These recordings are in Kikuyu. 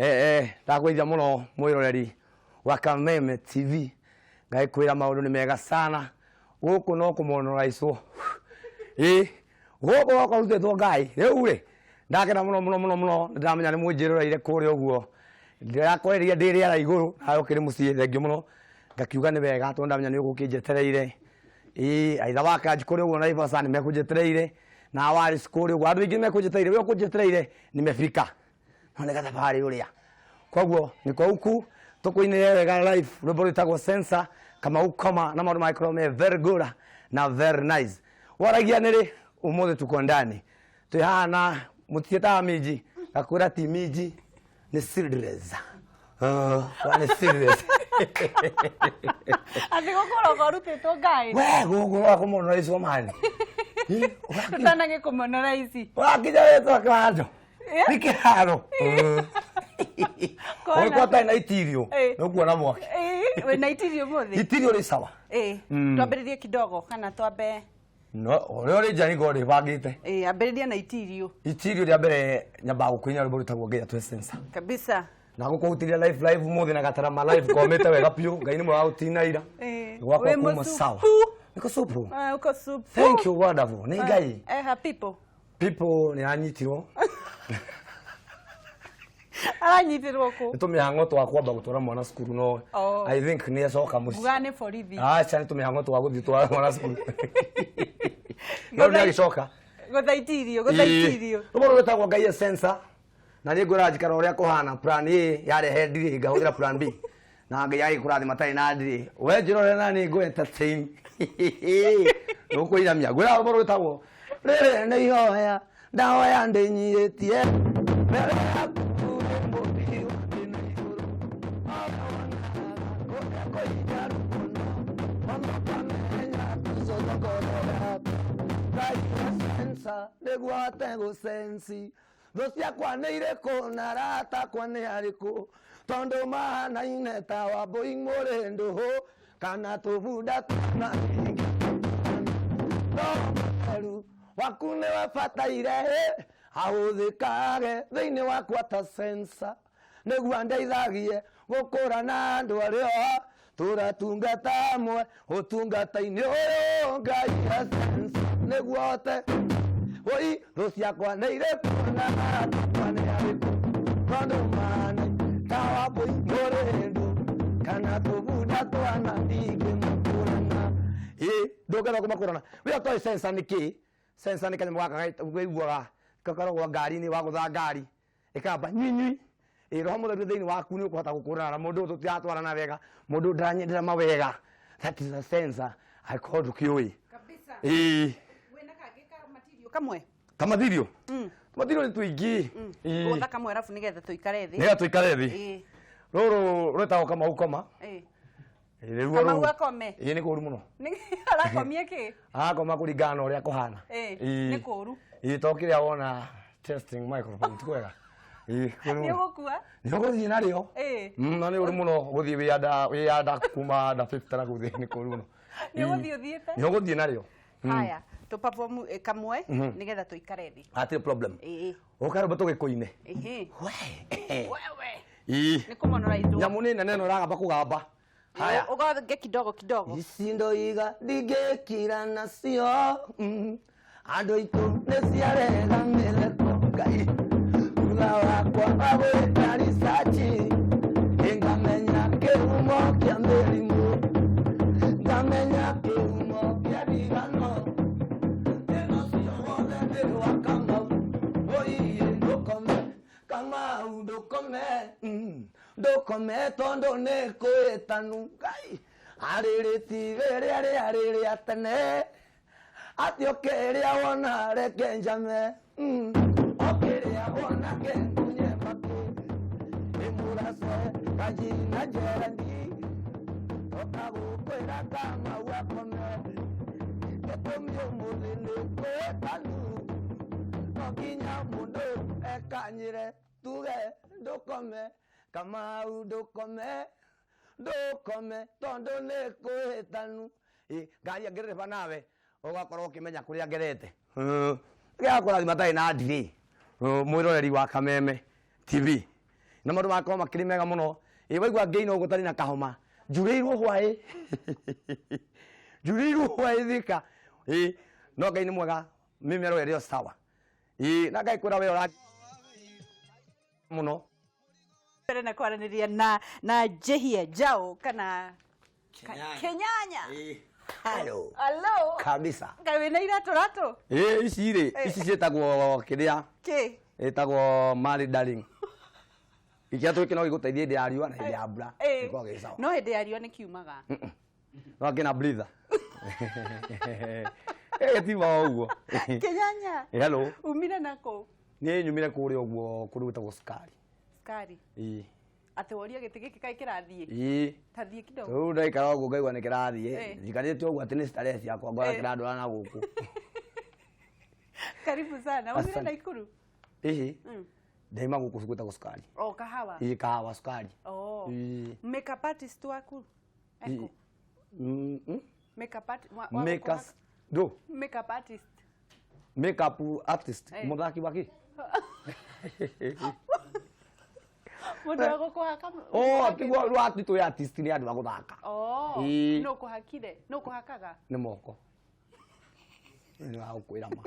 Ndakũgeithia mũno mwĩroreri wa Kameme TV, ngagĩkwĩra maũndũ nĩ mega sana gũkũ no kũmonoraicwo ĩ gũkũ no kũrutĩtwo ngai. Rĩu rĩ, ndakena mũno mũno mũno mũno, nĩndamenya nĩ mũnjĩroreire kũrĩa ũguo, ndĩrakwarĩria ndĩ rĩera igũrũ nawe ũkĩrĩ mũciĩ. Thengiũ mũno, ngakiuga nĩ wega tondũ ndamenya nĩ ũgũkĩnjetereire. Ĩ aitha wa Kanji kũrĩa ũguo Naivasha nĩ mekũnjetereire, na Waris kũrĩa ũguo, andũ aingĩ nĩ mekũnjetereire. We ũkũnjetereire nimefika, no nĩ gathabarĩ ũrĩa koguo niko huku tũkũinĩre wega live rwĩmbo rwĩtagwo Sensa Kamau Koma, na maũndũ magĩkorwo me very good na very nice. Waragia nĩ rĩ ũmũthĩ tuko ndani twĩ haha na mũtiĩtaga minji, ngakwĩra ti minji, nĩ seedless. Wa nĩ seedless. Atĩ gũkũroga ũrutĩtwo ngai. We gũkũ wakũmonoraicwo mani. Tũtanagĩkũmonora ici. Ũrakinya wĩtwa kĩwando nĩ kĩharo. Kona. Ũgĩkorwo ũtarĩ na itirio, nĩ ũkuona mwaki. Ĩĩ, wĩna itirio ũmũthĩ? Itirio rĩ sawa. Ĩĩ. Twambĩrĩrie kidogo kana twambe? No ũrĩa ũrĩ nja nĩngorwo ndĩbangĩte. Ĩĩ, ambĩrĩria na itirio. Itirio rĩa mbere nyambaga gũkũina rwĩmbo rwĩtagwo Ngai Atũhe Sensa. Kabisa. Na gũkũhutĩria live live ũmũthĩ na gatarama live komĩte wega biũ. Ngai nĩ mwega gũtinaira. Gwakwa Wĩ kuma mũsupu. sawa, niko supu. Ah, uko supu. Thank you, wonderful, nĩ Ngai. Eha people. People nĩ anyitirwo. Aranyitirwo kũ? Nĩ tũmĩhang'o twa kwamba gũtwara mwana cukuru, no Oh. I think nĩ acoka mũciĩ. Nguga nĩ borithi. Aca, nĩ tũmĩhang'o twa gũthiĩ twara mwana cukuru, no nĩ agĩcoka. Gũthaitirio, gũthaitirio. Rũmwe rwĩtagwo Ngai e Sensa, na niĩ ngwĩra njikara ũrĩa kũhana. Plan A yarehe ndirĩ, ngahũthĩra plan B, na Ngai agĩkũrathima matarĩ na ndirĩ. We njĩrore na nĩ ngũ entertain nũkũinamia. Ngwĩra rũmwe rwĩtagwo rĩrĩ nĩ ihoya ndahoya ndĩnyihĩtie mbere yaku, nĩ mũmbi wa thĩ na igũrũ. Kũrĩa kũinyaru mũno, ona ũkamenya tucoco ngoro yaku. Ngai e sensa nĩguo ahote gũsensi thũ ciakwa nĩ irĩkũ na arata akwa nĩ arĩkũ, tondũ mahanaine ta wambũi mũrĩ ndũhũ kana tũbunda tuna no mũtheru waku nĩwe bataire ahũthĩkage thĩinĩ wakwa ta sensa, nĩguo andeithagie gũkũra na andũ arĩa tũratungata amwe ũtungata-inĩ ũyũ. Ngai e sensa nĩguo hote oi thũ ciakwa nĩ irĩkũ na arata akwa nĩ arĩkũ, tondũ mahana ta wambũi mũrĩndũ kana tũbunda twana ndingĩmakũrana. Ĩ ndũngĩenda kũmakũrana we ũtoĩ sensa nĩ kĩ. Sensa nĩ kanyamũ gaka wĩiguaga gakoragwo ngari-inĩ, wagũtha ngari ĩkamba nyui nyui. Ĩ roho mũtheru thĩinĩ waku nĩ ũkũhota gũkũrana na mũndũ ũyũ tũtiratwarana wega, mũndũ ũyũ ndaranyendera mawega. That is a sensor, angĩkorwo ndũkĩũĩ. Kabisa. Ĩĩ. Wĩna kangĩ ka matirio kamwe? Kamathirio, tũmathirio nĩ tũingĩ. Ĩĩ. Gũtha kamwe arabu nĩgetha tũikare thĩ. Nĩgetha tũikare thĩ. Ĩĩ. Rũrũ rwĩtagwo Kamau Koma. Ĩĩ. Ĩĩ, rĩu Kamau rũrũ- akome. Ĩĩ, nĩ kũru mũno. Arakomie kĩ? Akoma kũringana na ũrĩa kũhana. Ĩĩ, Ĩĩ. nĩ kũru. Ĩĩ, to kĩrĩa wona testing microphone ti kwega. Ĩĩ, kũru Nĩ mũno. ũgũkua? Nĩ ũgũthiĩ narĩo. Ĩĩ. Na nĩ ũru mũno gũthiĩ wĩ anda kuma nda 50 na kũu thĩ, nĩ kũru mũno. Nĩ ũgũthiĩ ũthiĩte? Nĩ ũgũthiĩ narĩo. Haya, tũ perform kamwe nĩgetha tũikare thĩ. Hatirĩ problem. Ĩĩ. Ũkarũmba tũgĩkũine. Ĩhĩ. We. Wewe. Ĩĩ. Nĩ kũmonora ithũ. Nyamũ nĩ nene no ĩragamba kũgamba. Haya. Ũgathe kidogo kidogo. Ici ndoiga ndingĩkira nacio, andũ aitũ nĩ ciarega mĩtheko. Ngai thutha wakwa wa gwĩka research, ngamenya kĩhumo kĩa mĩrimũ, ngamenya kĩhumo kĩa ndigano. Thĩna ũcio wothe nĩ wa Kamau. Ũiĩ ndũkome Kamau, ndũkome, ndũkome tondũ nĩ kwĩtanu. Ngai arĩrĩ ti rĩrĩa rĩarĩ rĩa tene, atĩ ũkĩrĩa wona reke njame, ũkĩrĩa wona kengunye makĩ ĩmũrace kanji na njerandi oka gũkwĩra Kamau akome. Gĩtũmi ũmũthĩ nĩ kwĩtanu, no nginya mũndũ ekanyĩre tuge ndũkome Kamau, ndũkome, ndũkome tondũ nĩ kwĩtanu. Ĩ, ngari angĩrĩba nawe ũgakorwo ũkĩmenya kũrĩa ngerete gĩa kũrathima matarĩ na ndirĩ. Mwĩroreri wa Kameme TV. Na maũndũ magakorwo makĩrĩ mega mũno. Ĩ waigua ngĩina ũguo tarĩ na kahoma. Njurĩirwo hwaĩ. Njurĩirwo hwaĩ Thika. Ĩ no Ngai nĩ mwega, mĩmero ĩrĩ o sawa. Ĩ na Ngai kwĩra we ũra mũno. Mbere na kwaranĩria na Njĩhie Njaũ kana Kenyanya. Hello. Hello. Kabisa. Kaĩ wĩna iratũ ratũ? Ĩ ici rĩ, ici ciĩtagwo kĩrĩa? Kĩ? Ĩtagwo Mary Darling. Ikiatũ gĩkĩ no gĩgũteithie hĩndĩ ya riũa na hĩndĩ ya mbura. Gĩkoragwo gĩ sawa. No hĩndĩ ya riũa nĩ kiumaga. No kĩna breather. Ĩ ti ma ũguo. Kenyanya. Hello. Umire nakũ? Niĩ nyumire kũrĩa ũguo kũndũ gwĩtagwo Sukari. Sukari. Ĩ. Atĩ woria gĩtĩ gĩkĩ kaĩ kĩrathiĩ? Ĩ. Ta thiĩ kidogo. Rĩu ndaikara ũguo ngaigua nĩ kĩrathiĩ. Njikarĩte ũguo atĩ nĩ starehe ciakwa ngona kĩrandwara na gũkũ. Karibu sana. Umire Asante. Naikuru? Ĩhĩ. Ndaima gũkũ gwĩtagwo Sukari. O kahawa. Ĩ kahawa Sukari. Oh. Ĩ. Makeup artist waku? Eko. Makeup artist. Makeup. Do. Makeup artist. Makeup artist. Mũthaki wa kĩ? Mũndũ wa gũkũhaka. Oh, tiguo rĩu artist twĩ artist nĩ andũ a gũthaka. Oh. Ĩ. Nũ ũkũhakire? Nũ ũkũhakaga? Nĩ moko. Nĩ wa gũkwĩra ma.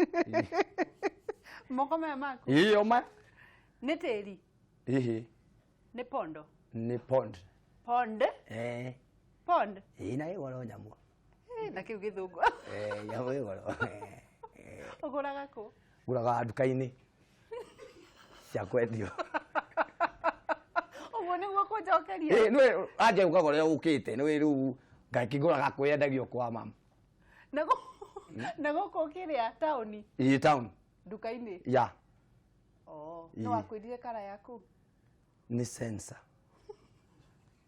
Moko maya maku? Ĩ oma. Nĩ tĩri? Ĩhĩ. Nĩ pondo? Nĩ pond. Pond? Eh. Pond? Ĩ na ĩ goro nyamũ. Na kĩu gĩthũngũ. Eh, nyamũ ĩ goro. Ũgũraga kũ? Ngũraga nduka-inĩ cia kwendio. Ũguo nĩguo kũnjokeria. Ĩ nĩwe anja gũka kũrĩa ũkĩte nĩwe rĩu ngakĩgũraga kwĩyendagio kwa mama. Na gũkũ kĩrĩa taũni? Ĩ town. Nduka-inĩ? Ya. Oh, nĩ wakwĩrire kara yaku? Nĩ sensor.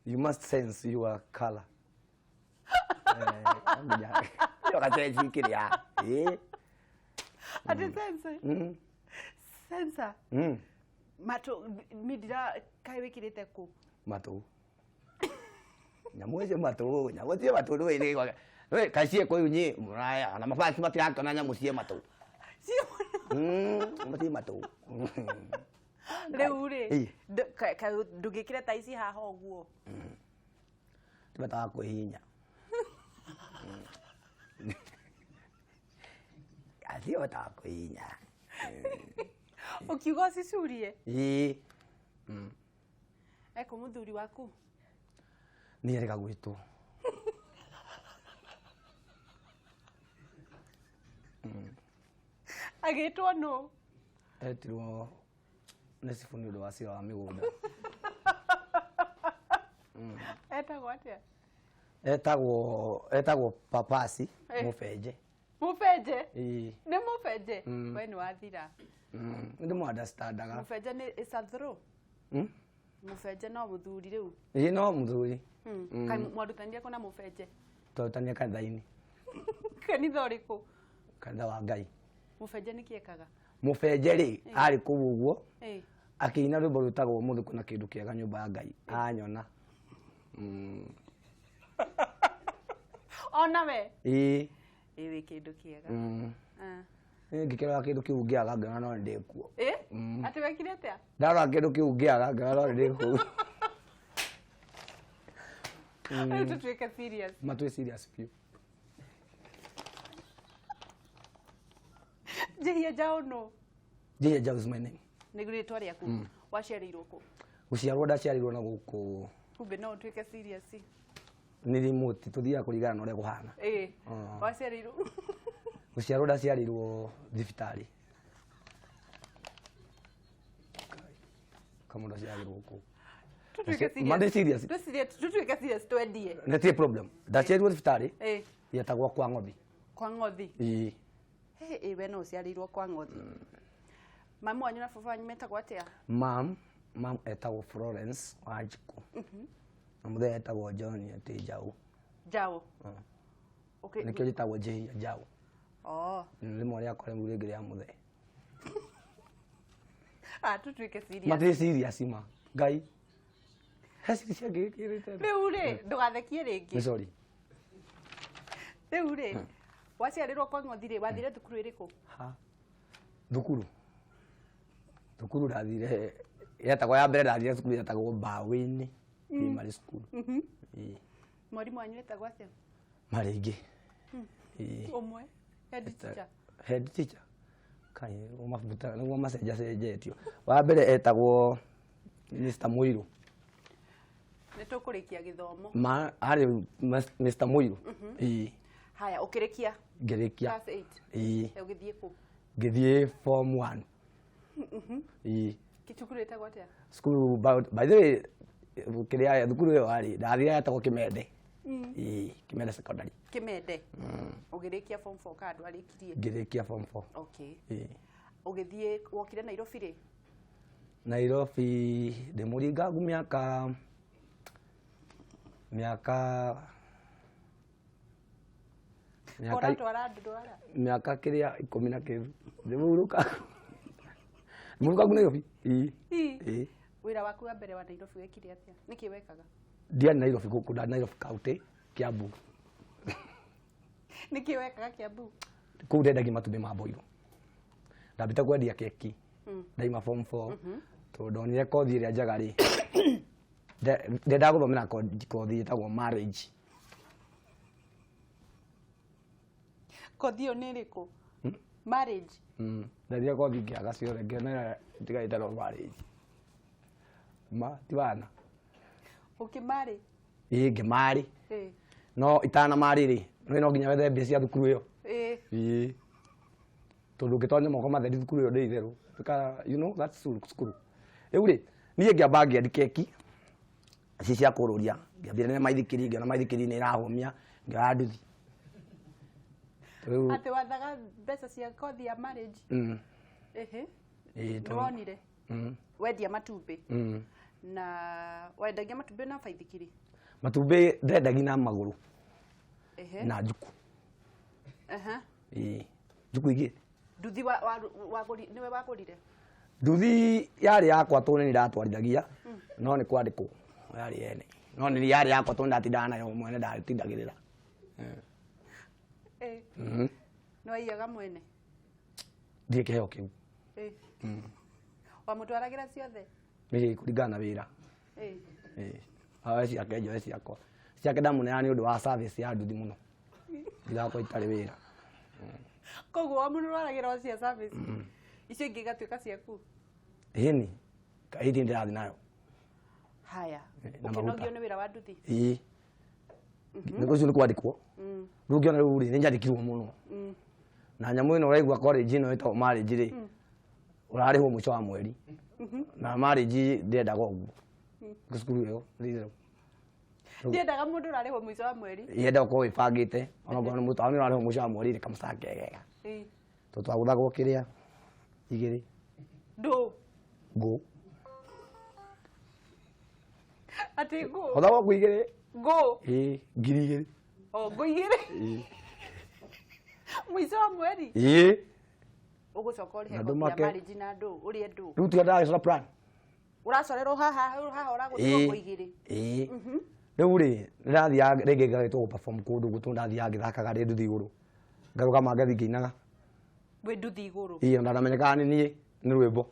You must sense your color. Ĩyo gacenji kĩrĩa. Ĩ. Atĩ sensor? Sensor? Matũ, mindira kaĩ wĩkĩrĩte kũ? Matũ. Nyamũ icio matũ, nyamũ ciĩ matũ nĩwe nĩ we kaĩ ciĩ kũu nyĩ mũraya na mabasi matirakĩona nyamũ ciĩ matũ. Ciĩ matũ. Rĩu rĩ, ndũngĩkĩra ta ici haha ũguo? Tũbataga kwĩhihinya. Acio bataga kwĩhihinya. Ũkiuga ũcicurie? Ĩĩ. Ekũ mũthuri waku? Nĩ erĩga gwĩtwo. Agĩtwo nũ? Etirwo nĩ cibũ nĩ ũndũ wa cira wa mĩgũnda. Etagwo atĩa? Etagwo Papasi Mũbenje. Mũbenje? Ĩĩ. Nĩ mũbenje? We nĩ wathira. Nĩ ndĩmũ understandaga. Mũbenje nĩ is a throw. Mũbenje no mũthuri rĩu. Ĩĩ no mũthuri. Kaĩ mwarutanire kũ na mũbenje? Twarutanire kanitha-inĩ. Kanitha ũrĩkũ? Kanitha wa Ngai. Mũbenje nĩ kĩ ekaga? Mũbenje rĩ, arĩ kũu ũguo, akĩina rwĩmbo rwĩtagwo ũmũthĩ kwĩna kĩndũ kĩega nyũmba ya Ngai. Anyona. Ona we? Ĩĩ. Ĩ wĩ kĩndũ kĩega. Ngĩkĩrora kĩndũ kĩu ngĩaga ngĩona no ndĩ kuo. Ĩ? Atĩ wekire atĩa? Ndarora kĩndũ kĩu ngĩaga ngĩona no ndĩ kũu. Rĩu tũtuĩke serious. Matwĩ serious biũ. Njĩhie Njaũ nũ? Njĩhie Njaũ is my name. Nĩ rĩtwa rĩaku. Waciarĩirwo kũ? Gũciarwo ndaciarĩirwo na gũkũ. Kumbe no ũtuĩke serious. Nĩ remote tũthiaga kũringana na ũrĩa kũhana. Ĩ. Waciarĩirwo. Gũciarwo ndaciarĩirwo thibitarĩ. Kamũndũ aciaragĩrwo kũu. Tũtuĩke serious. Mande serious. Tũtuĩke serious twendie. Nĩ ti problem. Ndaciarirwo thibitarĩ. Ĩ. Yetagwo kwa Ng'othi. Kwa Ng'othi. Ĩ. Ĩ we no ũciarĩirwo kwa Ng'othi. Mamu wanyu na baba wanyu metagwo atĩa? Mam etagwo Florence Wanjikũ. Na mũthee etagwo John atĩ Njaũ. Njaũ. Okay. Nĩkĩo njĩtagwo Njĩhia Njaũ. Oh. Rĩmwe rĩakwa rĩu rĩngĩ rĩa mũthee. Ah, tũtuĩke serious. Matirĩ serious ma. Ngai. He serious angĩgĩkĩrĩte. Rĩu rĩ, ndũgathekie rĩngĩ. Nĩ sorry. Rĩu rĩ, waciarĩrwo kwa Ng'othi rĩ, wathire thukuru ĩrĩkũ? Ha. Thukuru. Thukuru ndathire Yetagwo ya mbere ndathire cukuru yetagwo Mbaũ-inĩ Primary School. Ĩĩ. Mwarimũ wanyu etagwo atĩa? Marĩ aingĩ. Ĩĩ. Ũmwe head teacher. Head teacher kai nĩguo mabuta nĩguo macenjacenjetio. Wa mbere etagwo Mr. Mũirũ. Nĩ tũkũrĩkia gĩthomo. Ma arĩ Mr. Mũirũ. Ĩĩ. Haya, ũkĩrĩkia Ngĩrĩkia. class 8? Ĩĩ. Ũgĩthiĩ kũ? Ngĩthiĩ form 1. Ĩĩ. Cukuru ĩtagwo atĩa? Cukuru by the way, kĩrĩa thukuru ĩyo arĩ ndathire yetagwo Kĩmende. Ĩĩ, Kĩmende Secondary. Kĩmende. Ũgĩrĩkia form 4 kana ndwarĩkirie? Ngĩrĩkia form 4. Okay. Ĩĩ. Ũgĩthiĩ, wokire Nairobi rĩ? Nairobi ndĩ mũringangu mĩaka Ũratwara ndwara. Mĩaka kĩrĩa 10 na kĩndũ ndĩ mũrũkangu, mũrũkangu Nairobi, ĩĩ. Ĩĩ. Wĩra waku wa mbere wa Nairobi wekire atĩa? Nĩkĩ wekaga? Ndiarĩ Nairobi gũkũ, ndarĩ Nairobi County, Kiambu. Nĩkĩ wekaga Kiambu? Kũu ndendagia matumbĩ ma mboirũ. Ndambĩte kwendia keki ndaima form 4 tondũ ndonire kothi ĩrĩa njega rĩ, ndendaga gũthomera kothi ĩtagwo marriage. Kothi ĩyo nĩ ĩrĩkũ? Marriage? Ndathire kothi ngĩaga ciothe, ngĩona ĩrĩa ĩtigarĩte no marriage. Ma ti wana. Ũkĩmarĩ? Ĩĩ, ngĩmarĩ. No itanamarĩ rĩ, nĩ no nginya wethe mbia cia thukuru ĩyo. Ĩĩ, tondũ ũngĩtonya moko matheri thukuru ĩyo ndĩ itherũ. Tuka, you know that's cukuru rĩu rĩ, niĩ ngĩamba ngĩendi keki ici cia kũrũria, ngĩambia nĩ maithikiri, ngĩona maithikiri nĩ ĩrahũmia, ngĩoya nduthi rĩu. Atĩ wathaga mbeca cia kothi ya marriage? Mm. Ehe. Ĩĩ, Nĩ wonire wendia matumbĩ? Mm. Na wendagia matumbĩ na baithikiri? Matumbĩ ndendagia na magũrũ. Na njuku. Ĩĩ, njuku ingĩ. Nduthi nĩwe wagũrire? Nduthi yarĩ yakwa tondũ nĩ ndatwarithagia, no nĩ kwandĩkwo yarĩ yene, no nĩ yarĩ yakwa tondũ ndatindaga nayo, mwene ndatindagĩrĩra. Nĩ waiyaga mwene? Ndirĩ kĩheo kĩu. Wamũtwaragĩra ciothe? Nĩ kũringana na wĩra. Ĩĩ. Oe ciake, njoe ciakwa. Ciake ndamũneaga nĩ ũndũ wa service ya nduthi mũno, ndigakorwo itarĩ wĩra. Koguo wamũtwaragĩra o cia service, icio ingĩ igatuĩka ciaku? Ĩni kaĩti ndĩrathiĩ nayo. Haya. Na ũkĩnogio maguta. nĩ wĩra wa nduthi? Ĩĩ, nĩ ũcio nĩ kwandĩkwo rĩu ngĩona rĩu rĩ, nĩ njandĩkirwo mũno na nyamũ ĩno ũraigua college ĩno ĩtagwo marriage rĩ, ũrarĩhwo mũico wa mweri, na marriage ndĩendaga ũguo cukuru ĩyo nĩ itherũ. Ndiendaga mũndũ ũrarĩhwo mũico wa mweri. Yenda ũkorwo wĩbangĩte, ona okorwo nĩ mũtaũni ũrarĩhwo mũico wa mweri rĩ, kamũcangegega tondũ twagũthagwo kĩrĩa igĩrĩ. Ndũ? Ngũ. Atĩ ngũ? Gũthagwo ngũ igĩrĩ. Ngũ? Ĩĩ, 2000. O ngũ igĩrĩ? Ĩĩ. Mũico wa mweri? Ĩĩ. Ũgũcoka ũrĩhe Na kothi ya ndũmake. marriage na ndũ ũrĩe ndũ? Rĩu tiga ndagĩcora plan. Ũracorerwo haha haha, ũragũthĩrwo ngũ igĩrĩ. Ĩĩ, rĩu rĩ, nĩndathiaga rĩngĩ ngagĩtwo gũ perform kũndũ ũguo, tondũ ndathiaga ngĩthakaga ndĩ nduthi igũrũ, ngarũgama ngathiĩ ngĩinaga. Wĩ nduthi igũrũ? Ĩĩ, ona ndamenyekaga nĩ niĩ nĩ rwĩmbo.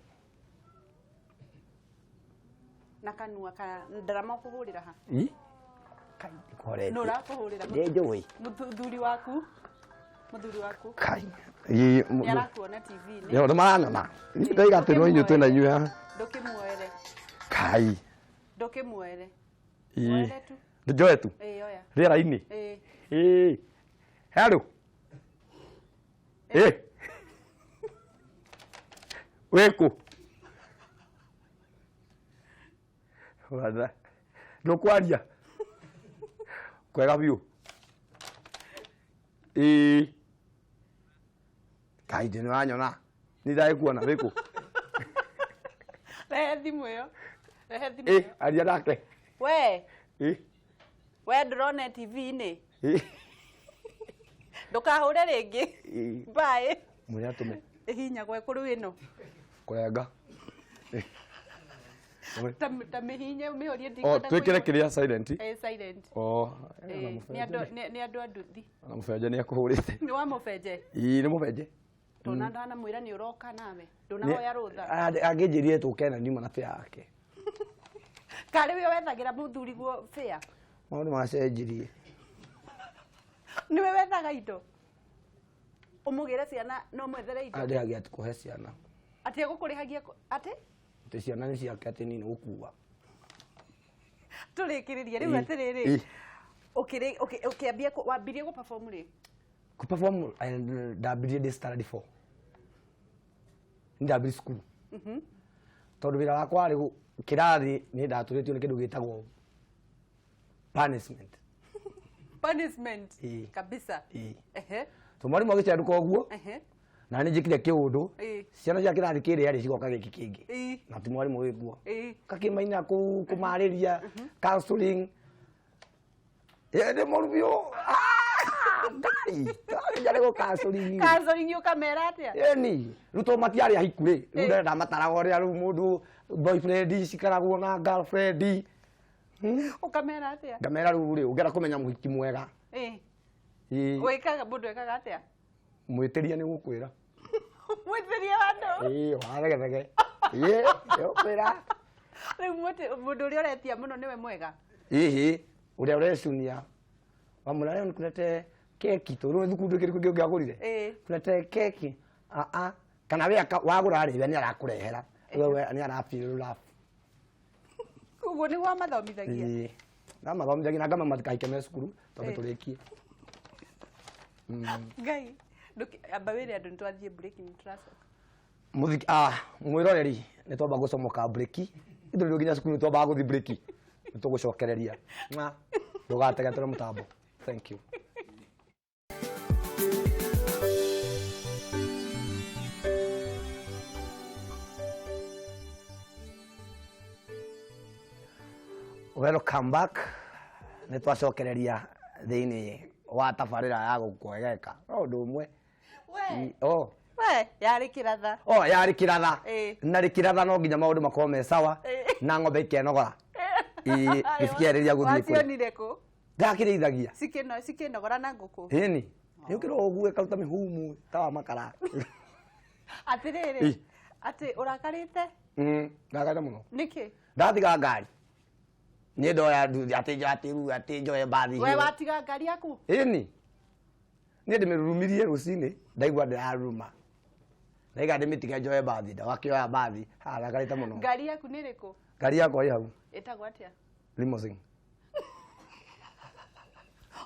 Na kanua ka ndarama ũkũhũrĩra ha? Ĩ? Kai ndĩkũhorete. Nũ ũrakũhũrĩra? Nĩ njũĩ. Mũthuri waku, mũthuri waku. Kai. Ĩ, Nĩ arakuona TV-inĩ. Yo, nĩ maranona. Ndaiga atĩ no inyuĩ twĩna inyuĩ haha. Ndũkĩmuoere. Kai. Ndũkĩmuoere. Ĩ. Muoere tu. Njoe tu. Ĩĩ, oya. Rĩera-inĩ. Ĩĩ. Ĩ. Hello. Ĩ. Wĩkũ? Wada. Ndũkwaria. Kwega biũ. Ĩ. Kai ndĩ nĩwanyona. Nĩ ndagĩkuona wĩkũ? Rehe thimũ ĩyo, rehe thimũ Ĩ, ĩyo. Aria nake. We. Ĩ. We ndũrona TV-inĩ? Ĩ. Ndũkahũre rĩngĩ. Ĩ. Bye. Mwĩre atũme. Ĩhinyagwo ĩkũrũ ĩno? Kũrenga. Ta mĩhinye mĩhorie. O, Ndikwenda twĩkĩre kũigua. kĩrĩa silent. Ĩ, silent. O. Ĩ, nĩ andũ a nduthi. Ona mũbenje nĩ akũhũrĩte. Nĩ wa mũbenje? Ĩ, nĩ mũbenje. Ndona ndanamwĩra nĩ ũroka nawe, ndũnahoya rũtha. Angĩnjĩrire tũke na ndiuma na fare yake. Karĩ we wethagĩra mũthuri guo fare? Maũndũ macenjirie. Nĩwe wethaga indo? Ũmũgĩre ciana no mwethere indo? Andĩhagia atĩ kũhe ciana. Atĩ egũkũrĩhagia atĩ? Atĩ ciana nĩ ciake, atĩ niĩ nĩ gũkua. Tũrĩkĩrĩrie rĩu atĩrĩrĩ. Ũkĩrĩ ũkĩambia wambirie gũ perform rĩ? Kũ perform ndambirie ndĩ standard 4. Ndambirie cukuru. Tondũ wĩra wakwa warĩ kĩrathi nĩ ndatũrĩtio nĩ kĩndũ gĩtagwo punishment. Punishment. Kabisa. Ehe. So mwarimũ agĩcenduka ũguo na nĩ njĩkire kĩũndũ, ciana cia kĩrathi kĩrĩa rĩ cigoka gĩkĩ kĩngĩ na ti mwarimũ wĩkuo, kakĩmaina kũu kũmarĩria counseling. Ĩ, nĩ mũru biũ. Ah, Ngai ngai njarĩ gũ counseling. Counseling ũkamera atĩa? Ĩni rĩu to matiarĩ ahiku rĩ, rĩu ndamataraga ũrĩa rĩu mũndũ boyfriend cikaragwo na girlfriend. Ũkamera atĩa? Ngamera rĩu rĩ, ũngĩenda kũmenya mũhiki mwega, Wĩkaga mũndũ ekaga atĩa? Mwĩtĩria nĩ gũkwĩra. Mwĩtĩria wa andũ? Ĩĩ, waregethege. Ĩĩ, nĩgũkwĩra. Rĩu mũndũ ũrĩa ũretia mũno nĩwe mwega? Ĩhĩ, ũrĩa ũrecunia wamwĩra leo nĩkũrete keki, tondũ rĩu thukuru ndũkĩrĩ kũngĩ ũngĩagũrire. Kũrete keki, aa, kana we wagũra rĩ, we nĩ arakũrehera, we nĩ ara feel love. Ũguo nĩguo amathomithagia? Ĩĩ, ndamathomithagia na ngama matikaike me cukuru twambe tũrĩkie. Ngai, amba wĩre andũ nĩ twathiĩ break, nĩ tũracoka. Mũthiki, ah, mwĩroreri, nĩ twamba gũcomoka break. Ithuĩ rĩu nginya cukuru nĩ twambaga gũthiĩ break. Nĩ tũgũcokereria. Mwah. Ndũgategetũre mũtambo. Thank you. Welcome back. Nĩ twacokereria thĩinĩ wa tabarĩra ya gũkwegeka. No ũndũ ũmwe. We. Oh. We, yarĩ kĩratha. Oh, yarĩ kĩratha. Na rĩ kĩratha no nginya maũndũ makorwo me sawa na ng'ombe ikenogora. Ĩĩ, gĩtikĩarĩria gũthiĩ kũrĩ. Wacionire kũ? Ndakĩrĩithagia. Cikĩnogora na ngũkũ. Ĩni. Nĩ ũkĩrwo ũguo ĩkaruta mĩhumu ta wa makara. Atĩrĩrĩ, atĩ ũrakarĩte? Ndakarĩte mũno. Nĩkĩ? Ndatiga ngari. Niĩ ndoya nduthi atĩ atĩ rĩu atĩ njoe mbathi. We watiga ngari yaku? Ĩni. Niĩ ndĩmĩrurumirie rũcinĩ, ndaigua ndĩraruruma. Ndaiga ndĩmĩtige njoe mbathi, ndawakĩoya mbathi, haha ndakarĩte mũno. Ngari yaku nĩ ĩrĩkũ? Ngari yakwa ĩ hau. Ĩtagwo atĩa? Limousine.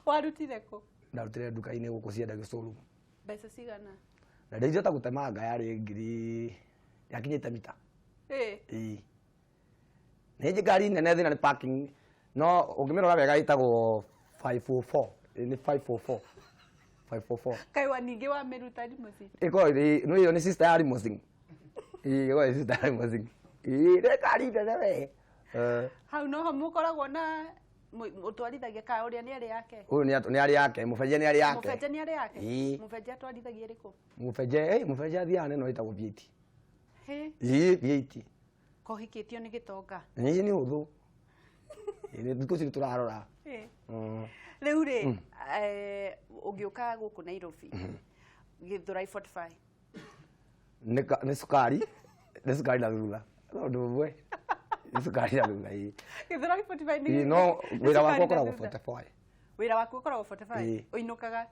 Warutire kũ? Ndarutire nduka-inĩ gũkũ ciendagio showroom. Mbeca cigana? Na ndingĩhota gũtemanga, yarĩ ngiri, yakinyĩte mita. Ĩĩ. Nĩ njĩ ngari nene thĩna nĩ parking, no ũngĩmĩrora wega ĩtagwo 544. Ĩĩ, nĩ 544. 544. Kaĩ wa ningĩ wamĩruta limousine? Ĩkoragwo ĩrĩ, no ĩyo nĩ sister ya limousine. Ĩĩ, ĩkoragwo ĩ sister ya limousine. Ĩĩ, nĩ ngari nene we. Hau noho mũkoragwo na ũtwarithagia ka ũrĩa nĩ arĩ yake? Ũyũ nĩ arĩ yake, mũbenje nĩ arĩ yake. Mũbenje nĩ arĩ yake? Ĩĩ. Mũbenje atwarithagia ĩrĩkũ? Mũbenje, mũbenje athiaga neno ĩtagwo V8. Hĩ? Ĩĩ, V8. Kohikĩtio nĩ gĩtonga? Ĩĩ, nĩ ũthũ. Ĩĩ, nĩ thikũ ici nĩ tũrarora. Rĩu rĩ, ũngĩũka gũkũ Nairobi, Gĩthũrai 45. Nĩ nĩ cukari, nĩ cukari na thutha. No ũndũ ũmwe. Nĩ cukari na thutha, ĩĩ. Gĩthũrai 45 nĩ Ĩĩ, no nĩ wĩra wakwa cukari na ũkoragwo thutha. 45. Wĩra waku ũkoragwo 45? Ĩĩ. Ũinũkaga?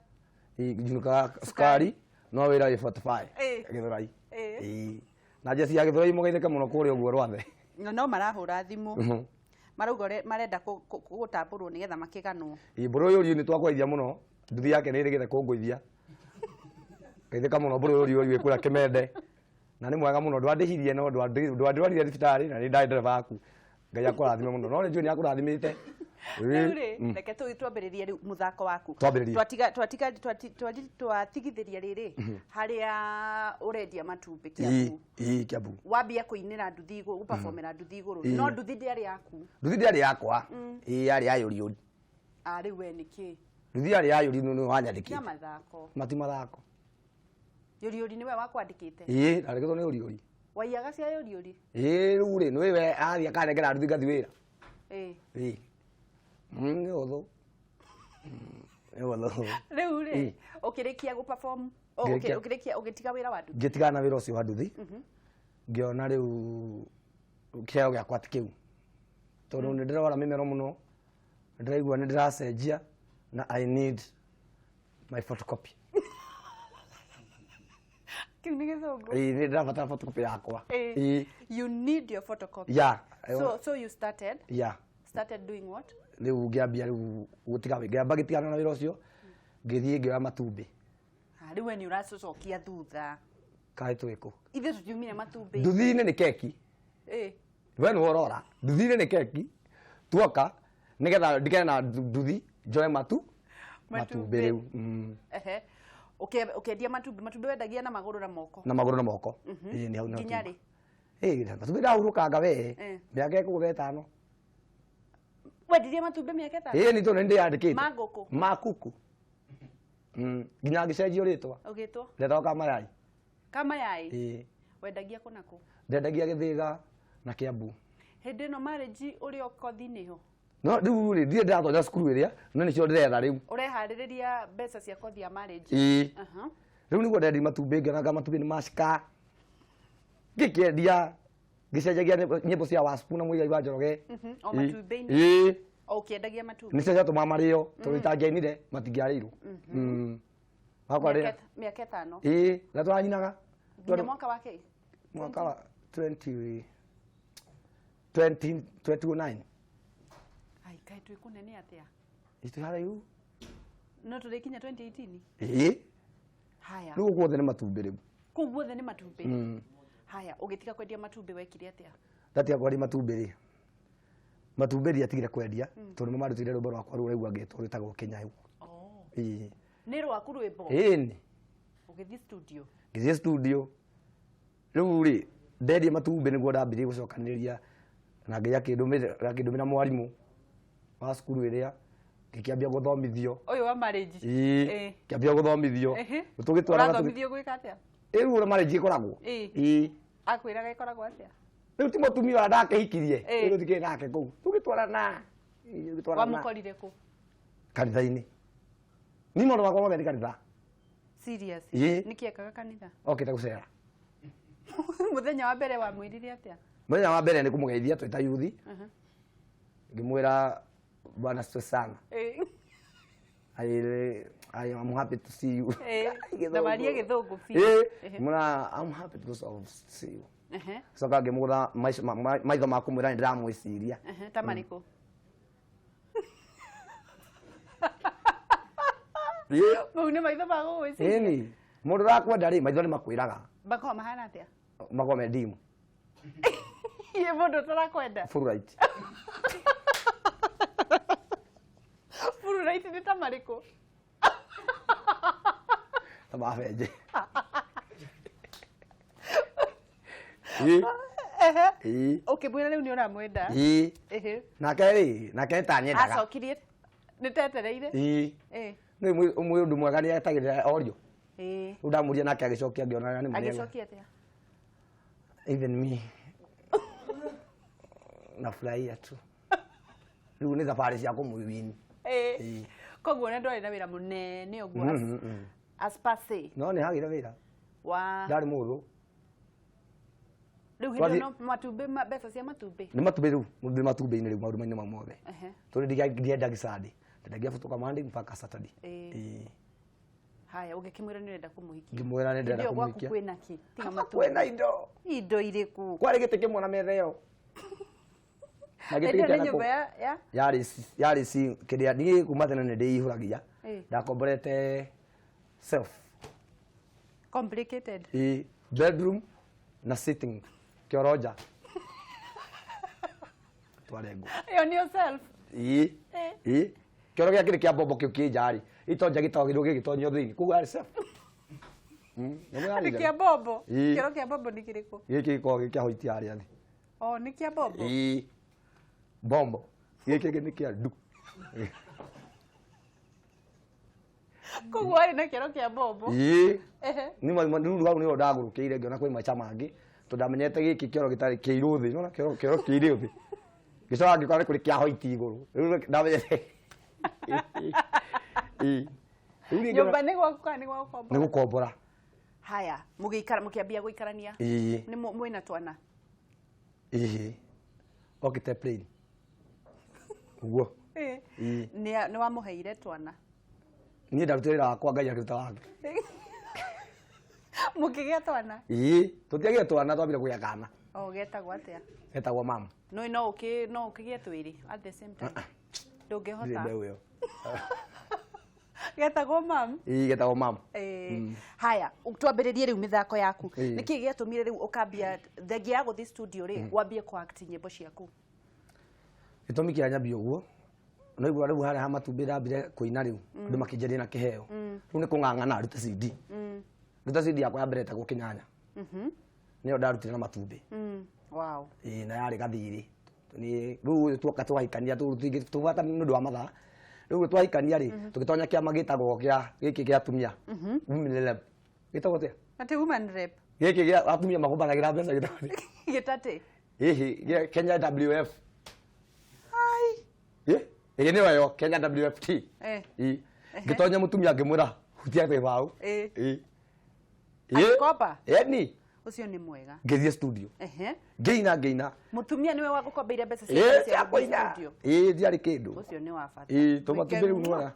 Ĩĩ, njinũkaga cukari, no wĩra wĩ 45. Gĩthũrai. Ĩĩ. Na njeci ya Gĩthũrai mũgeithĩke mũno kũrĩa ũguo rwathe. No, no marahũra thimũ. Marauga ũrĩa marenda gũtambũrwo nĩgetha makĩganwo. Ĩĩ, mbũrũ ũyũ nĩ twakwaithia mũno. Nduthi yake nĩ ĩrĩgĩte kũngũithia. Geithĩka mũno mbũrũ ũyũ wĩ kũrĩa Kĩmende. Na nĩ mwega mũno, ndwandĩhirie no ndwandwarire thibitarĩ na nĩ ndarĩ ndereba waku. Ngai akũrathime mũno. No nĩ njũĩ nĩ akũrathimĩte. Rĩu rĩ, reke twambĩrĩrie rĩu mũthako waku. Twambĩrĩrie. Twatigithĩria rĩrĩ harĩa ũrendia matumbĩ Kiambu. Ĩĩ, Kiambu. Wambia kũinĩra nduthi igũrũ, gũperformera nduthi igũrũ. No nduthi ndĩarĩ yaku. Nduthi ndĩarĩ yakwa. Ĩĩ, yarĩ ya yũri yũri. Ah, rĩu we nĩkĩ? Nduthi yarĩ ya yũri, nĩ wanyandĩkĩte. Tia mathako. Mati mathako. Yũri yũri nĩwe wakwandĩkĩte? Ĩĩ, ndandĩkĩtwo nĩ yũri yũri. Waiyaga cia yũri yũri? Ĩĩ, rĩu rĩ, nĩwe we athiĩ akanengera nduthi ngathi wĩra. Ĩĩ. Ĩĩ. Nĩ ũthũ. Nĩ ũthũ. Rĩu rĩ, ũkĩrĩkia gũ-perform Oh, Ngĩrĩkia- ũkĩrĩkia ũgĩtiga wĩra wa nduthi. Ngĩtigana na wĩra ũcio wa nduthi, ngĩona rĩu kĩheo gĩakwa ti kĩu, tondũ nĩ ndĩrora mĩmero mũno, nĩ ndĩraigua nĩ ndĩracenjia na I need my photocopy. Kĩu nĩ Gĩthũngũ. Ĩĩ, nĩ ndĩrabatara photocopy yakwa. Ĩĩ. You need your photocopy. Yeah. So you started Yeah. started doing what? Rĩu ngĩambia rĩu gũtiga, ngĩamba ngĩtigana na wĩra ũcio, ngĩthiĩ ngĩoya matumbĩ. Ah, rĩu we nĩ ũracũcokia thutha. Kaĩ twĩkũ? Ithuĩ tũtiumire matumbĩ. Nduthi-inĩ nĩ keki. We nĩwe ũrora nduthi-inĩ nĩ keki tuoka nĩgetha ndigane na nduthi njoe matumbĩ rĩu. Ehe. Ũkĩendia matumbĩ, matumbĩ wendagia na magũrũ na moko? Na magũrũ na moko. Ĩĩ, nĩ hau nĩho Nginya tuma. rĩ? Ĩĩ, matumbĩ ndahurũkanga we mĩaka ĩkũgũtha 5. Wendirie matumbĩ mĩaka 5? Ĩĩ, nĩ tondũ nĩ ndĩyandĩkĩte. Ma ngũkũ? Ma kuku. Nginya ngĩcenjio rĩtwa. Ũgĩtwo? Ndetagwo Kamayai. Kamayai? Ĩĩ. Wendagia kũ na kũ? Ndendagia Gĩthĩga na Kĩambu. Hĩndĩ ĩno marriage ũrĩ o kothi-inĩ ho? No rĩu rĩ, ndirĩ ndĩratonya cukuru ĩrĩa, no nĩcio ndĩretha rĩu. Ũreharĩrĩria mbeca cia kothi ya marriage? Ĩĩ. Aha. Rĩu nĩguo ndendia matumbĩ, ngĩonaga matumbĩ nĩ macika, ngĩkĩendia, ngĩcenjagia nyĩmbo cia Waspu na Mũigai wa Njoroge. O Ĩĩ. matumbĩ-inĩ? Ĩĩ. O ũkĩendagia matumbĩ? Nĩcio ciatũmaga marĩo, tondũ itangĩainire matingĩarĩirwo. Wakwa rĩrĩa Mĩaka 5? Ĩĩ, na tũranyinaga. Nginya mwaka wa kĩ? Mwaka wa 20 20 2009. Ai, kaĩ twĩ kũnene atĩa? Itũ haraihu. No tũrĩkinya 2018? Ĩĩ. Haya. Rĩu guothe nĩ matumbĩ rĩu. Kũu guothe nĩ matumbĩ? Haya, ũgĩtiga kwendia matumbĩ wekire atĩa? Ndatiga kwendia matumbĩ rĩ, matumbĩ ndiatigire kwendia, tondũ nĩ marutire rwĩmbo rwakwa rũu ũraigua ngĩtwo rwĩtagwo Kĩnyayũ. Oh. Ĩĩ. Nĩ rwaku rwĩmbo? Ĩĩ. Ũgĩthiĩ studio? Ngĩthiĩ studio. Rĩu rĩ, ndendia matumbĩ nĩguo ndambirie gũcokanĩrĩria, na Ngai akĩndũmĩra mwarimũ wa cukuru ĩrĩa, ngĩkĩambia gũthomithio. Ũyũ wa marriage? Ĩĩ, ngĩambia gũthomithio. Tũgĩtwarana. Ũrathomithio gwĩka atĩa? Rĩu ũrĩa marriage ĩkoragwo. Ĩĩ. Akwĩraga ĩkoragwo atĩa? Rĩu ti mũtumia ũrĩa ndakĩhikirie. Rĩu tikĩrĩ nake kũu. Tũgĩtwarana. Tũgĩtwarana. Wamũkorire kũ? Kanitha-inĩ. Niĩ maũndũ makwa mothe nĩ kanitha. Serious? Ĩĩ. Nĩkĩ ekaga kanitha? Okĩte gũcera. Mũthenya wa mbere wamwĩrire atĩa? Mũthenya wa mbere nĩ kũmũgeithia twĩ ta yuthi. Ngĩmwĩra, "Bwana asifiwe sana. I am happy to see you." Na warie Gĩthũngũ biũ. Ĩĩ. Ngĩmwĩra, "I'm happy to see you." Coka ngĩmũgũtha maitho ma kũmwĩra nĩ ndĩramwĩciria. Ta marĩkũ? Ĩĩ. Mau nĩ maitho ma gũgwĩciria? Ĩni. Mũndũ ũrakwenda rĩ, maitho nĩ makwĩraga. Makoragwo mahana atĩa? Makoragwo me ndimu. Ĩ, mũndũ ũtarakwenda? Full right. Full right nĩ ta marĩkũ? Ta mabenje. Ĩĩ. Ĩĩ. Ũkĩmwĩra rĩu nĩ ũramwenda? Ĩĩ. Nake rĩ, nake nĩ ta nyendaga. Acokirie nĩ tetereire? Ĩĩ. Nĩ ũndũ mwega nĩ etagĩrĩra orio. Rĩu ndamũria nake agĩcokia, ngĩona nĩ mũnene. Agĩcokia atĩa? "Even me nafurahia tu." Rĩu nĩ thabarĩ cia kũmũwini. Ĩĩ. Koguo na ndwarĩ na wĩra mũnene ũguo as per se? No nĩ hagĩire wĩra. Wa Ndarĩ mũhũthũ. Rĩu hĩndĩ ĩyo no matumbĩ, mbeca cia matumbĩ? Nĩ matumbĩ rĩu, ndĩ matumbĩ-inĩ rĩu maũndũ mainĩ mau mothe. Tondũ ndiendagia Sunday. Ndendagia kutoka Monday mpaka Saturday. Ĩĩ. Haya, ũgĩkĩmwĩra nĩ ũrenda kũmũhikia? Ngĩmwĩra nĩ ndĩrenda Hĩndĩ ĩyo gwaku kũmũhikia. kwĩna kĩ tiga matumbĩ? Kwĩna indo. Indo irĩkũ? Kwarĩ gĩtĩ kĩmwe na metha ĩyo. Na gĩtĩ Hĩndĩ ĩyo nĩ gĩkĩana nyũmba ya yarĩ kĩrĩa niĩ kuma tene nĩ ndĩihũragia. Ndakomborete self. Complicated. Ĩĩ, bedroom na sitting, kĩoro nja. Twarengwo. Ĩyo nĩyo self? Ĩĩ. Ĩĩ. Kĩoro gĩa kĩrĩ kĩa mbombo kĩu kĩ nja rĩ, itonja gĩtagĩrwo gĩgĩtonyio thĩinĩ. Koguo yarĩ self. Nyamũ yarĩ Nĩ njega. kĩa mbombo? Ĩĩ. Kĩoro kĩa mbombo nĩ kĩrĩkũ? Gĩkĩ gĩkoragwo gĩ kĩa white harĩa thĩ. O nĩ kĩa mbombo? Ĩĩ. Mbombo. Gĩkĩ nĩ kĩa ndu. Koguo warĩ na kĩoro kĩa mbombo? Ĩĩ. Nĩ rĩu hau nĩho ndagũrũkĩire, ngĩona kwĩ maica mangĩ, tondũ ndamenyete gĩkĩ kĩoro gĩtarĩ kĩirũ thĩ. Nĩwona kĩoro kĩirũ thĩ. Ngĩcoka ngĩkora nĩ kũrĩ kĩa white igũrũ. Rĩu ndamenyete. Ĩĩ. Rĩu niĩ ngĩona Nyũmba nĩ gwaku kana nĩ gwa gũkombora? Nĩ gũkombora. Haya, mũgĩikara, mũkĩambia gũikarania. Ĩĩ. Nĩ mwĩna twana? Ĩhĩ, okĩte plane ũguo. Ĩĩ. Nĩ wamũheire twana? Niĩ ndarutire wĩra wakwa, Ngai akĩruta wake. Mũkĩgĩa twana? Ĩĩ, tũtiagĩe twana, twambire kũgĩa kana. O getagwo atĩa? Getagwo mama. No ũkĩgĩe twĩrĩ at the same time? Ndirĩ. Ndũngĩhota. Mbeũ ĩyo. Getagwo mam? Ĩĩ, getagwo mama. Haya, twambĩrĩrie rĩu mĩthako yaku. Nĩkĩ gĩatũmire rĩu ũkambia, thengia ya gũthiĩ studio rĩ, wambie kũ act nyĩmbo ciaku? Gĩtũmi kĩa nyambia ũguo no igua rĩu harĩa ha matumbĩ ndambire kũina, rĩu andũ makĩnjĩria na kĩheo, rĩu nĩ kũng'ang'ana ndute CD. Ndute CD yakwa ya mbere ĩtagwo Kĩnyanya, nĩyo ndarutire na matumbĩ. Ĩĩ, na yarĩ gathirĩ. Nĩ rĩu tuoka twahikania, tũbata nĩ ũndũ wa mathaa. Rĩu twahikania rĩ, tũgĩtonya kĩama gĩtagwo kĩa gĩkĩ gĩa atumia, women rep, gĩtagwo atĩa? Atĩ woman rep? Gĩkĩ gĩa atumia magombanagĩra mbeca gĩtagwo atĩa? Gĩtatĩ. Hihi gĩa Kenya WF. Ai. Ĩ, ĩĩ, nĩyo ĩyo Kenya WFT. Ĩ, ngĩtonya mũtumia ngĩmwĩra hutia kĩbaũ. Ĩ. Agĩkomba? Ĩni. Ũcio nĩ mwega. Ngĩthiĩ studio. Ngĩina, ngĩina. Mũtumia nĩwe wagũkombeire mbeca ĩ cia cia gũthiĩ kũina. studio? Ĩ, ndiarĩ kĩndũ. Ũcio nĩ wa bata. Ĩ, tũmatumbĩ rĩu Wĩke- nĩwona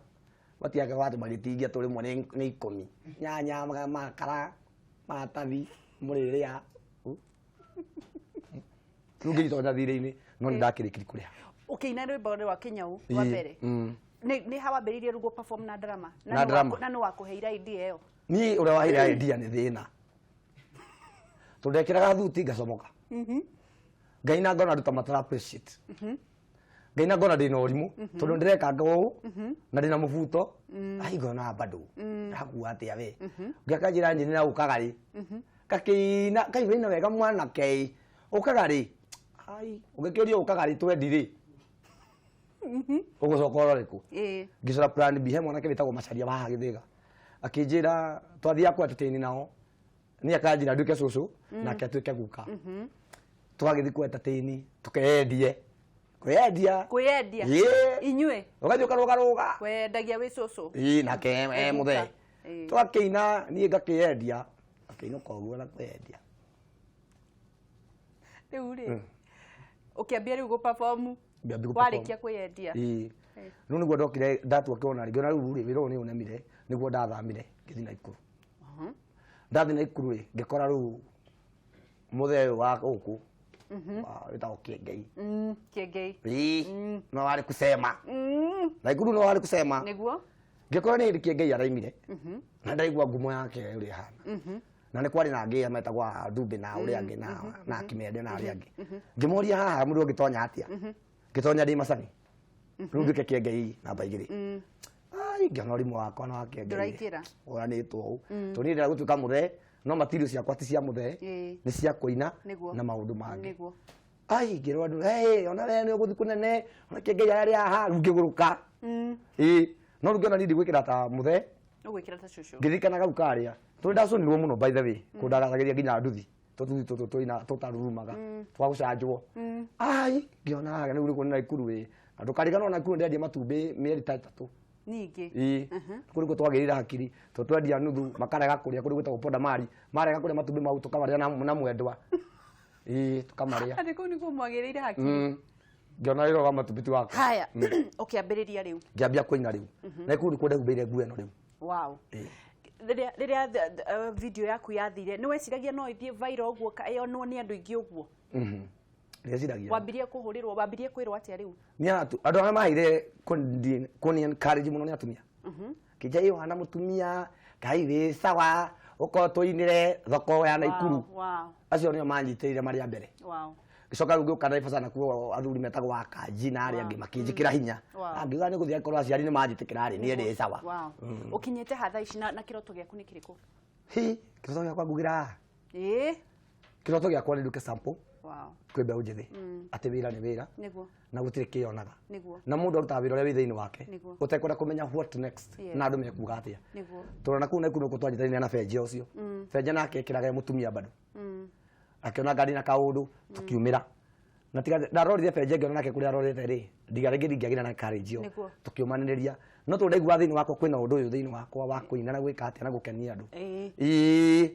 matiake watu magĩtingia tũ rĩmwe nĩ 10 nyanya, makara, maratathi mũrĩrĩa rĩu ngĩitonya thirĩ-inĩ, no nĩ ndakĩrĩkiri kũrĩha. Ũkĩina rwĩmbo rwa Kĩnyau rwa mbere, nĩ ha wambĩrĩirie rĩu perform na drama? Na drama. Na nĩ wakũheire idea ĩyo? Niĩ ũrĩa waheire idea nĩ thĩna, tondũ ndekĩraga thuti ngacomoka, ngaina ngona andũ ta matara appreciate, ngaina ngona ndĩna ũrimũ tondũ ndĩrekanga ũũ na ndĩna mũbuto, ai, ngona bado ndakua atĩa we. Ngĩaka njĩra njĩra ũkaga rĩ, gakĩina kaigua wega mwanake ũkaga rĩ, ai, ũngĩkĩũria ũkaga rĩ, twendi rĩ, ũgũcoka ũrore kũ? Ngĩcora plan B. He mwanake wĩtagwo Macaria wa haha Gĩthĩga, akĩnjĩra twathiaga kũ entertain nao, niĩ akanjĩra nduĩke cũcũ nake atuĩke guka. Tũgagĩthiĩ kũ entertain, tũkeyendie kwĩyendia. Kwĩyendia? Ĩĩ. Inyuĩ? Ũgathiĩ ũkarũgarũga. Wendagia wĩ cũcũ? Ĩĩ, nake e mũthee. Tũgakĩina, niĩ ngakĩyendia, akĩinũka ũguo na kwĩyendia. Rĩu rĩ, ũkĩambia rĩu gũ-perform? Ngĩambia gũ-perform. Warĩkia kwĩyendia? Ĩĩ, rĩu nĩguo ndokire ndatua kĩona rĩ, ngĩona rĩu rĩ, wĩra ũyũ nĩ ũnemire, nĩguo ndathamire ngĩthiĩ Naikuru. Ndathiĩ Naikuru rĩ, ngĩkora rĩu mũthee ũyũ wa gũkũ wĩtagwo Kĩengei. Kĩengei. Ĩĩ, no warĩ kusema Naikuru, no warĩ kusema. Ngĩkora nĩ hĩndĩ Kĩengei araimire na ndaigua ngumo yake ũrĩa ĩhana, na nĩ kwarĩ na angĩ metagwo a Ndumbi na ũrĩa angĩ na Kimende na arĩa angĩ. Ngĩmoria haha mũndũ angĩtonya atĩa? Ngĩtonya ndĩ macani, rĩu nduĩke Kĩengei namba 2. Ai, ngĩona ũrimũ wakwa na wa Kĩengei. Ndũraingĩra. Ũranĩtwo ũũ tondũ niĩ ndĩrenda gũtuĩka mũthee, no material ciakwa ti cia mũthee, nĩ cia kũina na maũndũ mangĩ. Ai, ngĩrwo andũ, "Hey, ona we nĩ ũgũthiĩ kũnene, ona Kĩengei ararĩ haha." Rĩu ngĩgũrũka. Ĩĩ, no rĩu ngĩona niĩ ndigwĩkĩra ta mũthee. Ũgwĩkĩra ta cũcũ. Ngĩririkana kau karĩa tondũ ndacũnirwo mũno, by the way, kũndagathagĩria nginya nduthi, tũtuthi tũtũ tũina tũtarurumaga twa gũcanjwo. Ai, ngĩona haha rĩu nĩkuo nĩ Naikuru. Ĩ, na ndũkariganwo Naikuru ndendia matumbĩ mĩeri ta 3. Ningĩ? Ĩĩ, kũu nĩkuo twagĩrĩire hakiri, tondũ twendia nuthu makarega kũrĩa, kũrĩa gwĩtagwo Pondamari, marega kũrĩa matumbĩ mau tũkamarĩa na mwendwa. Ĩĩ, tũkamarĩa. Atĩ kũu nĩkuo mwagĩrĩire hakiri? Ngĩona wĩra wa matumbĩ ti wakwa. Haya, ũkĩambĩrĩria rĩu? Ngĩambia kũina rĩu Naikuru, nĩkuo ndehumbĩire nguo ĩno rĩu. Ĩĩ. Rĩrĩa video yaku yathire, nĩ weciragia no ĩthiĩ viral ũguo, yonwo nĩ andũ aingĩ ũguo? Ndeciragia. Wambirie kũhũrĩrwo, wambirie kwĩrwo atĩa rĩu? Nĩ andũ arĩa maheire kũni encourage mũno nĩ atumia. Kĩnja ĩyo hana mũtumia ngai wĩ sawa, ũkorwo tũinĩre thoko ya Naikuru. Acio nĩo manyitĩrĩire marĩa mbere. Gĩcoka rĩu ngĩũka Naivasha, nakuo athuri metagwo akanji na arĩa angĩ makĩnjĩkĩra hinya. Ngiuga nĩ gũthiĩ, angĩkorwo aciari nĩ manjĩtĩkĩra rĩ, niĩ ndĩ sawa. Ũkinyĩte ha thaa ici na kĩroto gĩaku nĩ kĩrĩkũ? Hi, kĩroto gĩakwa ngugĩra kĩroto gĩakwa nĩ nduke sample kwĩ mbeũ njĩthĩ atĩ wĩra nĩ wĩra na gũtirĩ kĩyonaga na mũndũ arutaga wĩra ũrĩa wĩ thĩinĩ wake ũtekwenda kũmenya what next na andũ mekuga atĩa. Tondũ na kũu Naikuru nĩkuo twanyitanĩire na Benja ũcio. Benja nake ekĩraga mũtumia bado, akĩona ngari na kaũndũ, tũkiumĩra. Na tiga ndarorire Benje ngĩona nake kũrĩa arorete rĩ, ndiga rĩngĩ ndingĩagĩra na courage ĩyo. Nĩguo. Tũkĩũmanĩrĩria, no tondũ ndaigua thĩinĩ wakwa kwĩna ũndũ ũyũ thĩinĩ wakwa wa kũina na gwĩka atĩa na gũkenia andũ. Ĩĩ,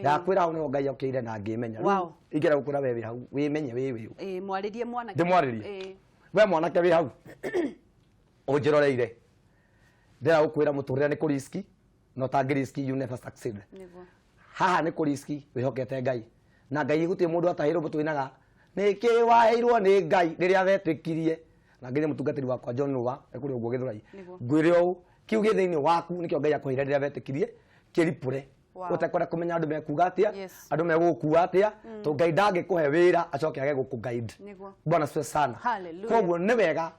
ndakwĩra hau nĩho Ngai okĩire na ngĩmenya. Rĩu Wow. ingĩenda gũkwĩra we wĩ hau wĩmenye wĩ wĩ. Ĩĩ, mwarĩrie mwanake. Ndĩmwarĩrie? Ĩĩ. We mwanake wĩ hau ũnjĩroreire, ndĩrenda gũkwĩra mũtũrĩre nĩ kũriski, na ũtangĩriski you never succeed. Nĩguo. Haha nĩ kũriski wĩhokete Ngai, na Ngai gũtirĩ mũndũ atahĩrwo. Mũtwĩnaga nĩkĩ waheirwo nĩ Ngai rĩrĩa wetĩkirie, na nginya mũtungatĩri wakwa John Rũa ekũrĩ ũguo Gĩthũrai. Nĩguo. Ngwĩre ũũ, kĩu gĩ thĩinĩ waku nĩkĩo Ngai akũheire rĩrĩa wetĩkirie, kĩripũre. Wow. Ũtekwenda kũmenya andũ mekuga atĩa, Yes. andũ megũgũkua atĩa, tondũ Ngai ndangĩkũhe wĩra acoke age gũkũ guide. Nĩguo. Bwana asifiwe sana. Hallelujah. Koguo nĩ wega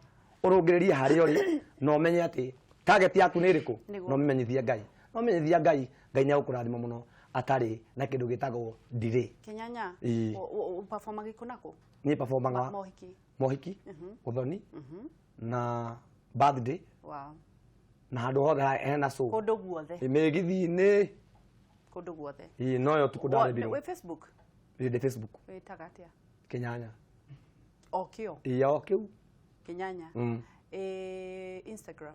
ũrũngĩrĩrie harĩa ũrĩ na ũmenye atĩ target yaku nĩ ĩrĩkũ. Nĩguo. Na ũmenyithie Ngai, na ũmenyithia Ngai, Ngai nĩ egũkũrathima mũno atarĩ na kĩndũ gĩtagwo delay. Kinyanya. Ĩĩ. Ũperformaga ikũ nakũ? Niĩ performaga Mohiki. Mohiki, ũthoni na birthday Wow. na handũ hothe hena show. Kũndũ guothe. Mĩgithi-inĩ. Kũndũ guothe. Ĩĩ, noyo tukũ ndarembirwo. Wĩ Facebook? Ndĩ Facebook. Wĩtaga atĩa? Kĩnyanya. O kĩo? Ĩĩ, o kĩu. Kinyanya. Mm. Ĩĩ, Instagram?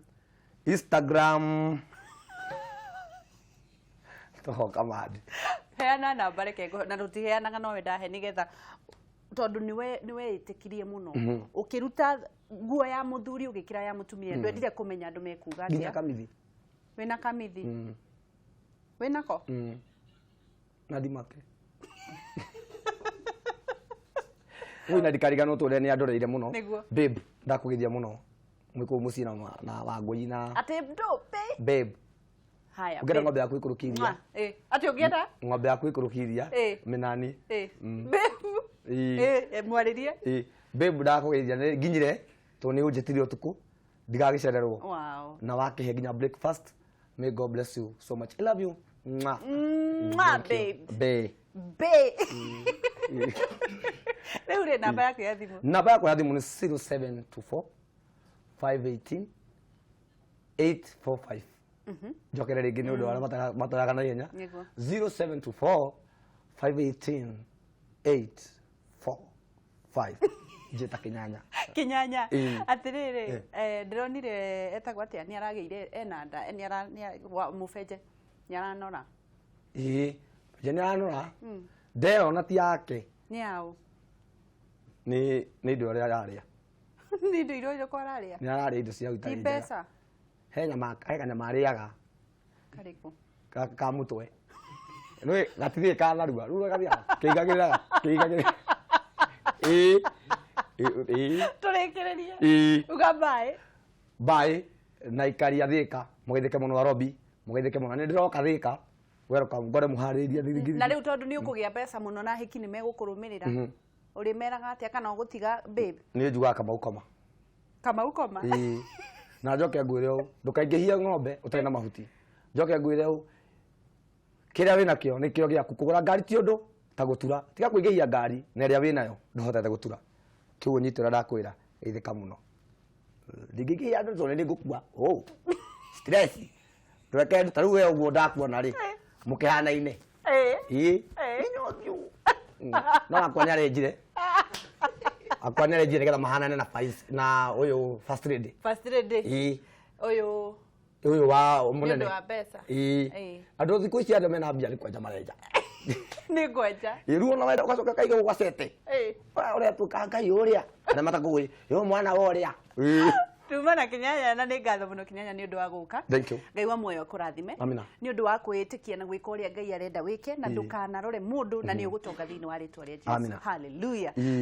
Instagram tohoka mandi. Heana namba, reke na tũtiheanaga, nowe ndahe nĩgetha tondũ nĩwe nĩweĩtĩkirie mũno, ũkĩruta nguo ya mũthuri ũgĩkĩra ya mũtumia, ndwendire kũmenya andũ mekuga Nginya atĩa. kamithi. Wĩna kamithi? Wĩnako? Mm. Na ndimake Ui, na ndikariganwo tũrĩa nĩ andoreire mũno. Nĩguo. Babe, ndakũgeithia mũno mwĩ kũu mũciĩ na Wangũi na Atĩ ndũpe. Babe. Haya. Ũngĩenda Babe. ng'ombe yaku ĩkũrũkie iria. Mwah. Ĩ, atĩ ũngĩenda Ng'ombe yaku ĩkũrũkie iria. Ĩ. Mĩnani. Ĩ, babe. Ĩ. Ĩ, ĩ, mwarĩrie. Ĩ, babe, ndakũgeithia, nĩ nginyire tondũ nĩ ũnjĩtire ũtukũ ndigagĩcererwo. Wow. Na wakĩhe nginya breakfast. May God bless you so much. I love you. Mwah. Mwah, Thank you. babe. Babe. Babe, rĩu rĩ, namba yaku ya thimũ? Namba yakwa ya thimũ nĩ 0724 518 845. Njokere rĩngĩ nĩ ũndũ wa arĩa matoyaga na ihenya. Nĩguo. 0724 518 845. Njĩta Kĩnyanya. Kinyanya. Ĩĩ. Atĩrĩrĩ, ndĩronire etagwo atĩa, nĩ aragĩire ena nda, nĩ ara mũbenje nĩ aranora. Ĩĩ, nje nĩ aranora ndeyona ti yake. Nĩ yaũ? Nĩ indo ũrĩa ararĩa. Nĩ indo iria irĩkũ ararĩa? Nĩ ararĩa indo cia Ti itarĩ njega. mbeca? He nyama, he kanyama arĩaga. Karĩkũ? Ka mũtwe. Nĩ gatithiĩ kanarua rĩu gathiaga kĩigagĩrĩra kĩigagĩrĩra. Ĩĩ ĩĩ. Tũrĩkĩrĩrie. Ĩĩ. Uga bye. Bye na ikari a Thĩka, mũgeithĩke mũno, Arobi mũgeithĩke mũno, nĩ ndĩroka Thĩka, welcome, ngore mũharĩirie thirigiri. Na rĩu tondũ nĩ ũkũgĩa mbeca mũno na hiki nĩ megũkũrũmĩrĩra, ũrĩmeraga atĩa kana ũgũtiga babe? Nĩ njugaga Kamau koma. Kamau koma. Ĩĩ. Na njoke ngwĩre ũũ, ndũkaingĩhie ng'ombe ũtarĩ na mahuti. Njoke ngwĩre ũũ, kĩrĩa wĩnakĩo nĩkĩo gĩaku. Kũgũra ngari ti ũndũ ta gũtura. Tiga kũingĩhia ngari na ĩrĩa wĩnayo ndũhotete gũtura. Kĩu ũnyite ũrĩa ndakwĩra, geithĩka mũno. Ndingĩingĩhia andũ tondũ nĩ ngũkua. Oh, stress. Ndũreke ta rĩu we ũguo ndakuona rĩ, mũkĩhanaine. Ĩĩ. Ĩĩ. Ĩĩ. Nginya ũthiũ. No akwa nĩ arenjire. Akwa nĩ arenjire nĩgetha mahanane na Faiz na ũyũ first lady. First lady. Ĩĩ. Ũyũ. Ũyũ wa Nĩ mũnene. ũndũ wa mbeca. Ĩĩ. Ĩĩ. Andũ thikũ ici arĩa mena mbia nĩ kwenja marenja. Nĩ ngwenja. Ĩĩ, rĩu ona wenda ũgacoka kaiga ũgacete. Ĩĩ. Ũrĩa tuĩka Ngai ũrĩa. Arĩa matakũĩ. Yo mwana wa ũrĩa. Ĩĩ. Tuma na Kinyanya, na nĩ ngatho mũno Kinyanya nĩ ũndũ wa gũka. Thank you. Ngai wa muoyo akũrathime. Amina. Nĩ ũndũ wa kwĩĩtĩkia na gwĩka ũrĩa Ngai arenda wĩke, na Ĩĩ. ndũkanarore mũndũ, na nĩ ũgũtonga thĩinĩ wa rĩtwa rĩa Jesu. Amina. Hallelujah. Ĩĩ.